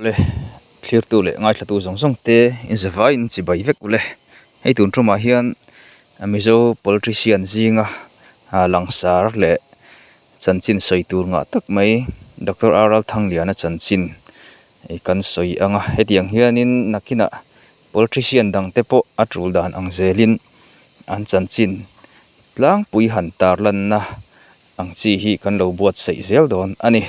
Le, thlirtu leh ngaithlatu zawng zawng te inzavaiin chibai vek ule. Hei tun tumah hian Mizo politician zinga langsar leh chanchin sawi tur ngah tak mai Doctor R Lalthangliana chanchin kan sawi ang a. Hetiang hianin nakinah politician dangte pawh a tul dan ang zelin an chanchin tlangpui han tarlanna ang chi hi kan lo buatsaih zel dawn a ni.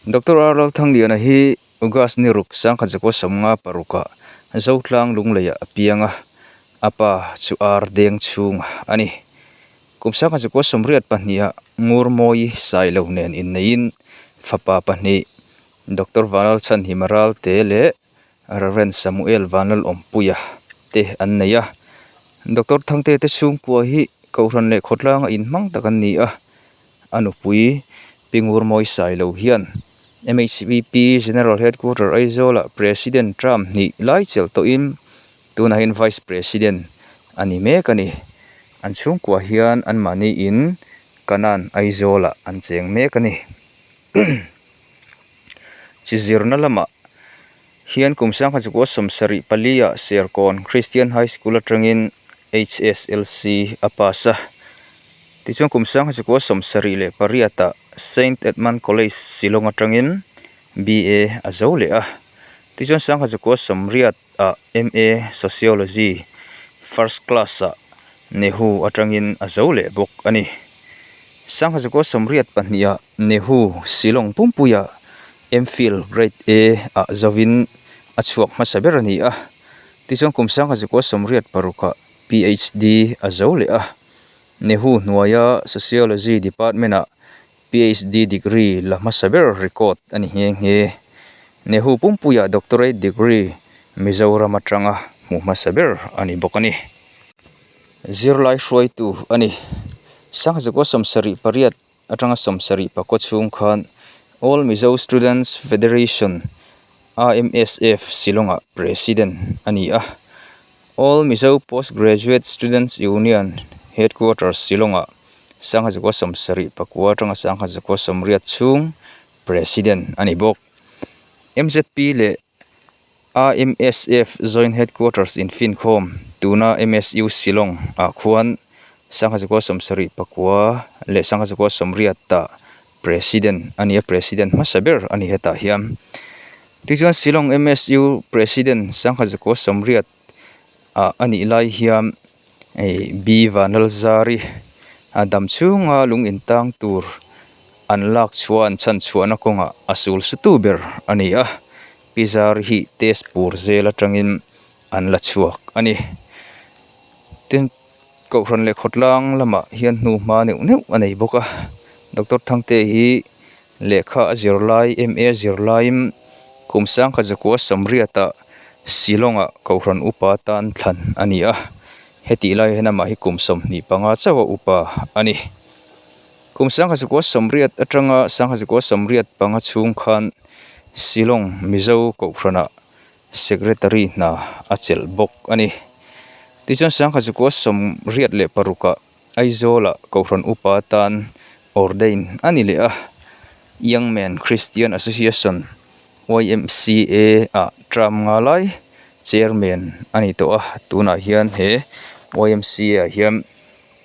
Doctor R Lalthangliana hi August ni ruk sangkhat zakua sawmnga parukah Zotlang Lungleiah a piang a, a pa chu ar deng chhung a ni. Kum sangkhat zakua sawmriat pahniha Ngurmawi Sailo nen inneiin fapa pahnih Doctor Vanlalchhanhima Ralte leh Rev. Samuel Vanlalawmpuia te an nei a. Doctor Thangte te chhungkua hi Kohhran leh khawtlanga inhmang tak an ni a. A nupui Pi Ngurmawi Sailo hian MHCP General Headquarter Aizawlah President term hnih lai chelh tawhin tunah hian Vice President a ni mek a ni. An chhungkua hian anmahni in Kanan Aizawlah an cheng mek a ni. Chi zirna lamah hian kum sangkhat chukua sawmsarih pali ah Serkawn Christian High School atangin HSLC a pass a. Tichuan kum sangkhat chukua sawmsarih leh pariat ah Saint Edmund College Shillong atangin BA a zo leh a. Tichuan sangkhat chukua sawmriat ah MA Sociology First Class ah Nehu atangin a zo leh bawk a ni. Sangha zakua sawmriat pahniha Nehu Shillong pumpuia MPhil Grade A ah zovin a chhuak hmasa ber a ni a. Tichuan kum sangha zakua sawmriat parukah PhD a zo leh a. Nehu hnuaia Sociology Department ah PhD degree la hmasa ber record a ni nghe nghe. Nehu pumpuia doctorate degree Mizoram atanga hmu hmasa ber a ni bawk a ni. Zirlai hruaitu a ni. Sangzakua sawmsarih pariat atanga sawmsarih pakua chhung khan All Mizo Students Federation, AMSF, Shillong-ah President a ni a. All Mizo Postgraduate Students Union Headquarters Shillong-ah Sangha zakua sawmsarih pakua atanga sangha zakua sawmriat chhung President a ni bawk. MZP leh AMSF Joint Headquarters infinkhawm tuna MSU Shillong ah khuan sangha zakua sawmsarih pakua leh sangha zakua sawmriat ah President a ni a, President hmasa ber a ni hetah hian. Tichuan Shillong MSU President sangha zakua sawmriat ah a nih lai hian hei B Vanlalzari a dam chhunga lung intang tur an lak chhuah an chhan chhuahna kawngah a sul sutu ber a ni a, Pi Zari hi Tezpur zel atangin an la chhuak a ni. Tin Kohhran leh khawtlang lamah hian hnuhma neuh neuh a nei bawk a, Doctor Thangte hi Lehkha a zir lai, MA a zir laiin kum sangkhat zakua sawmriatah Shillong-ah Kohhran upa tan thlan a ni a, hetih lai hian amah hi kum 25 chauha upa a ni. Kum sangkhat zakua sawmriat atanga sangkhat zakua sawmriat panga chhung khan Shillong Mizo Kohhranah Secretary hna a chelh bawk a ni. Tichuan sangkhat zakua sawmriat leh parukah Aizawlah Kohhran Upa tan ordain a ni leh a, Young Men Christian Association, YMCA, ah term nga lai Chairman a ni tawh a, tunah hian he YMCA ah hian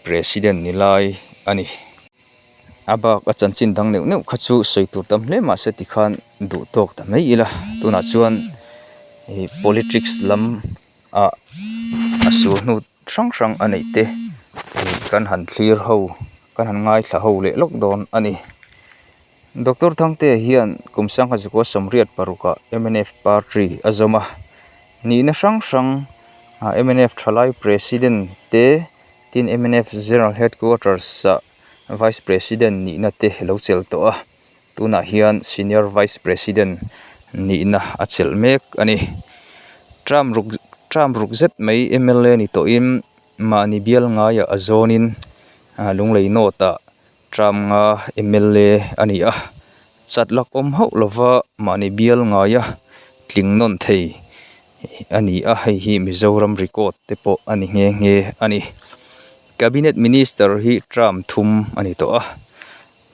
President ni lai a ni. A bak a chanchin dang neuh neuh kha chu sawi tur tam hle mahse tikhan duh tawk ta mai ila, tunah chuan ih politics lam ah a sur hnu hrang hrang a neih te ih kan han thlir ho kan han ngaithla ho leh lawk dawn a ni. Doctor Thangtea hian kum sangha zakua sawmriat parukah mnf party a zawm a, nihna hrang hrang ah mnf thalai president te tin mnf general headquarters ah vice president nihna te lo chelh tawh a. Tunah hian Senior Vice President nihna a chelh mek a ni. Term ruk term ruk zet mai mla ni tawhin mahni bial ngaiah a zawnin Lunglei North ah term nga mla a ni a. Chat lak awm hauh lova mahni bial ngaia tling nawn thei a ni a, hei hi Mizoram record te pawh a ni nghe nghe a ni. Cabinet Minister hi term thum a ni tawh a.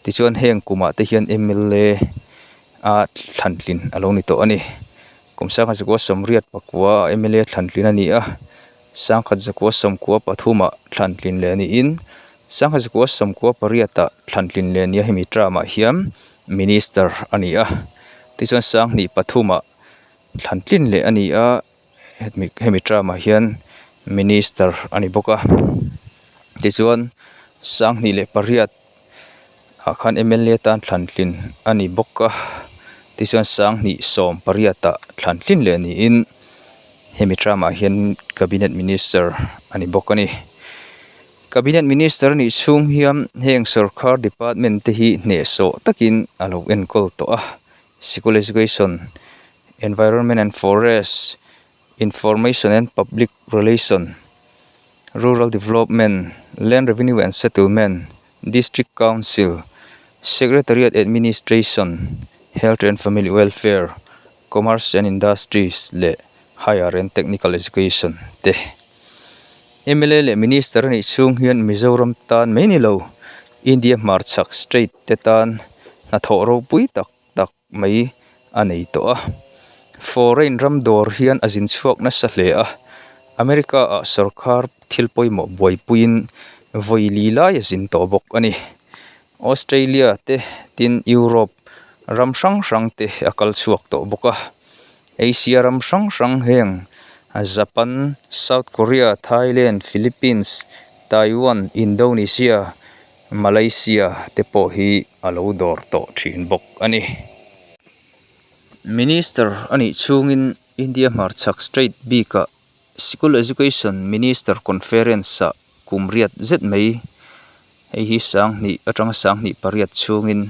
Tichuan heng kumah te hian mla A thlantlin a lo ni tawh a ni. Kum sangkhat zakua sawmriat pakua ah mla thlantlin a ni a, sangkhat zakua sawmkua pathumah thlantlin leh niin sangkhat zakua sawmkua pariatah thlantlin leh a ni a, hemi term ah hian minister a ni a, tichuan sanghnih pathumah thlantlin leh a ni a, hemi term ah hian minister a ni bawk a, tichuan sanghnih leh pariat. ah khan mla tan thlan tlin a ni bawk a tichuan sanghnih sawm pariat ah thlan tlin leh niin hemi term ah hian cabinet minister a ni bawk a ni. Cabinet minister a nih chhung hian heng sawrkar department te hi hnehsawh takin a lo enkawl tawh a sikul education environment and forest information and public relation rural development land revenue and settlement district council secretariat administration health and family welfare commerce and industries leh higher and technical education te mla leh minister a nih chhung hian mizoram tan mai ni lo india hmarchhak state te tan hnathawh ropui tak tak. mai a nei tawh a. Foreign ram dawr hian a zin chhuak nasa hle a, America ah sawrkar thil pawimawh buaipuiin vawi li lai a zin tawh bawk a ni. Australia te tin Europe ram hrang hrang te a kal chhuak tawh bawk a. Asia ram hrang hrang heng Japan, South Korea, Thailand, Philippines, Taiwan, Indonesia, Malaysia te pawh hi a lo dawr tawh thin bawk a ni. Minister a nih chhungin India hmarchhak state bikah Sikul Education Minister Conference ah kum riat zet mai hei hi sanghnih atanga sanghnih pariat chhungin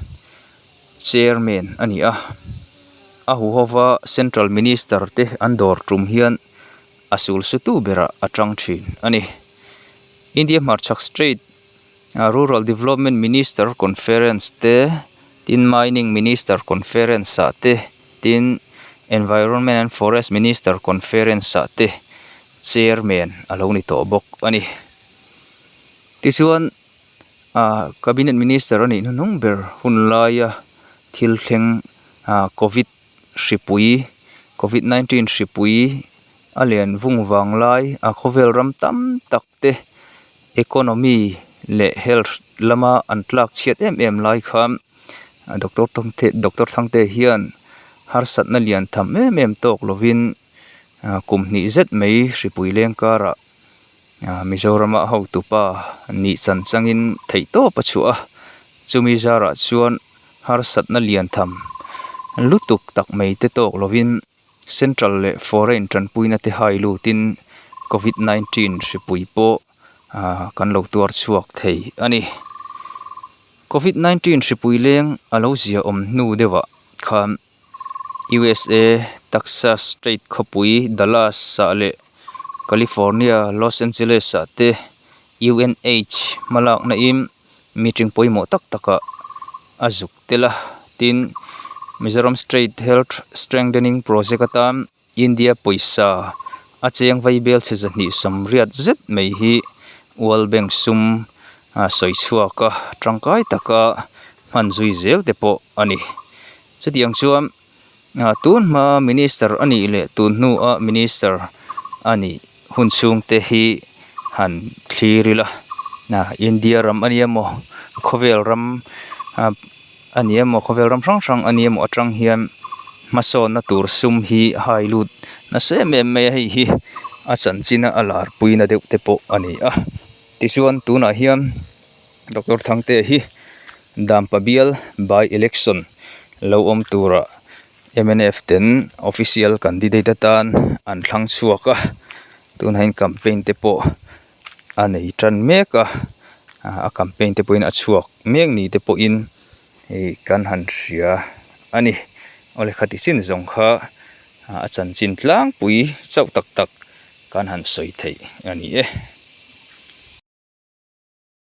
Chairman a ni a. A huhova Central Minister te an dawr tum hian a sul sutu berah a tang thin a ni. India hmarchhak state Rural Development Minister Conference te, tin Mining Minister Conference ah te, tin Environment and Forest Minister Conference ah te Chairman a lo ni tawh bawk a ni. Tichuan ah Cabinet Minister a nih hnuhnung ber hun laia thil thleng ah Covid hripui, Covid 19 hripui a lian vung vang lai a khawvel ram tam tak te economy leh health lama an tlak chhiat em em lai khan doctor Thangte doctor Thangte hian harsatna lian tham em em tawk lovin kum hnih zet mai hripui leng karah Mizoram a hotupa nih chan changin theih tawp a chhuah a chumi zarah chuan harsatna lian tham lutuk tak mai te tawk lovin. Central leh foreign tanpuina te hai lutin covid 19 hripui pawh ah kan lo tuar chhuak thei a ni. Covid 19 hripui leng a lo zia awm hnu deuh ah khan USA Texas state khawpui Dallas ah leh California Los Angeles ah te UNH hmalakna in meeting pawimawh tak tak ah a zuk tel a tin Mizoram State Health Strengthening Project atan India pawisa a cheng vai bel chhe zahnih sawmriat zet mai hi World Bank sum a sawi chhuak a tangkai taka hman zui zel te pawh a ni chutiang chuan tun hma minister a nih leh tun hnua minister a nih hun chhung te hi han thlir ila India ram a nia maw khawvel ram a nia maw khawvel ram hrang hrang a nia maw atang hian hmasawnna tur sum hi hai lut nasa em em mai a hei hi a chanchin a a lar puina deuh te pawh a ni a tichuan tunah hian Doctor Thangtea hi Dampa bial by election lo awm tura mnf ten official candidate atan an thlang chhuak a tunah hian campaign te pawh a nei tan mek a a campaign te pawhin a chhuak mek ni te pawhin hei kan han hria a ni awle khati chin zawng kha a chanchin tlangpui chauh tak tak kan han sawi theih a ni e.